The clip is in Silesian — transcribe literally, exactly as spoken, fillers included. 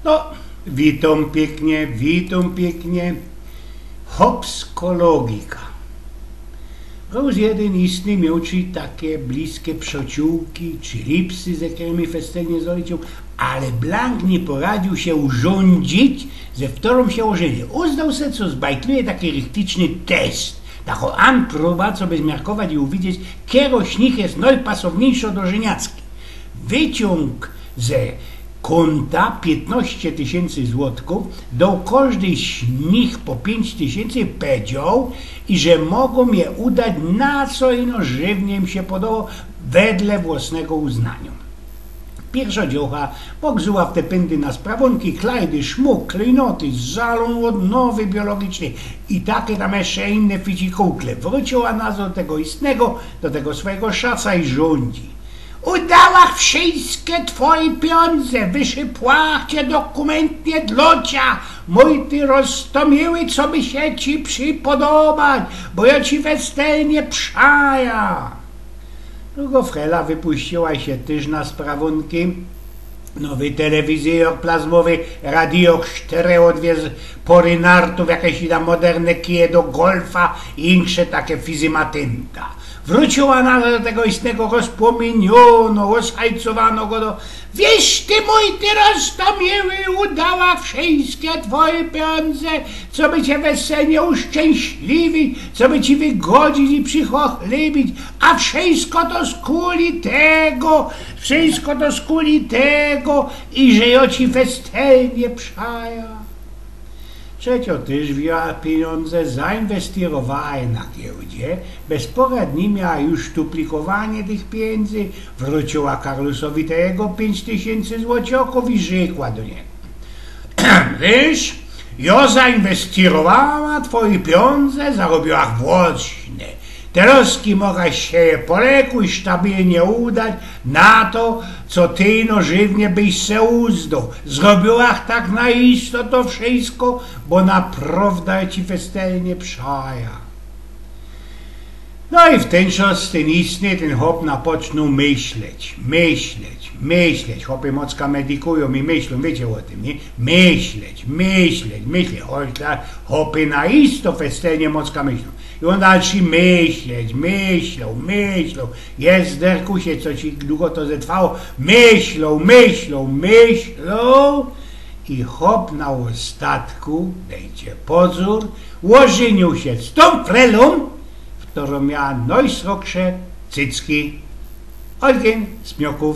No, witōm piyknie, witōm piyknie. Chopsko logika. Rŏz jedyn istny mioł ci take bliske przŏciōłki, czy lipsy, ze kerymi festelnie zŏleciōł, ale blank niy poradziōł sie urziōndzić, ze wtorōm sie ôżyniōł. Uznoł se, co zbajtluje taki richtyczny test. Takŏ anprōba, co by zmiarkować i uwidzieć, kerŏ z nich je nojpasowniejszŏ do żyniacki. Wyciōng ze kōnta piytnŏście tysiyncy złotōw, doł kożdyj z nich po piyńć tysiyncy, pedzioł, iże mogōm je udać, na co ino żywnie im sie podobŏ, wedle włosnego uznaniŏ. Piyrszŏ dziołcha pogzuła w te pyndy na sprawōnki, klajdy, szmuk, klejnoty, zalōn ôd nowy biologiczny i take tam jeszcze inne ficikukle. Wrōciyła nazo do tego istnego, do tego swojigo szaca i żōndzi: „Udałach wszyjske twoje piyōndze, wysypłach cie dokōmyntnie dlŏ cia, mōj ty roztōmiyły, co by sie ci przipodobać, bo jŏ ci festelnie przaja”. Drugŏ frela wypuściła sie tyż na sprawōnki. Nowy telewizyjŏr plazmowy, radijŏ sztereodwiez, pory nartōw, jakeś tam moderne kije do golfa i insze take fizymatynta. Wrōciyła nazo do tego istnego rozpłōmiyniōnŏ, ôzhajcowano go do: „Wiysz ty, mōj ty roztōmiyły, udałach wszyjske twoje piyōndze, co by cie festelnie uszczynśliwić, co by ci wygodzić i przychochlybić, a wszyjsko to skuli tego, wszyjsko to skuli tego, iże jŏ ci festelnie przaja”. Trzeciŏ tyż wziōnła piyniōndze, zainwestyrowała je na giełdzie, bez porad niy miała już duplikowanie tych piyńdzy, wrōciyła Karlusowi te jego piyńć tysiyncy złociokōw i rzekła do niego: „Wiysz, jŏ zainwestyrowała twoje piyniōndze, zarobiła włosne. Terŏzki mogaś sie je po leku i stabilnie udać na to, co ty ino żywnie byś se uzdoł. Zrobiłach tak na isto to wszyjsko, bo naprŏwdã ci festelnie przaja”. No i w tyn czas tyn istny, tyn chop napoczōnōł myśleć, myśleć, myśleć. Chopy mocka medikujōm i myślōm, wiycie ô tym, niy? Myśleć, myśleć, myśleć. Chopy na isto festelnie mocka myślōm. I ôn dalszy myśleć, myśloł, myśloł. Jezu, derkusie, co ci dugo to zetrwało. Myśloł, myśloł, myśloł. I chop na ôstatku, dejcie pozōr, ôżyniōł sie z tōm frelōm, kerŏ miała nojsrogsze cycki. Eugen z Pniokōw.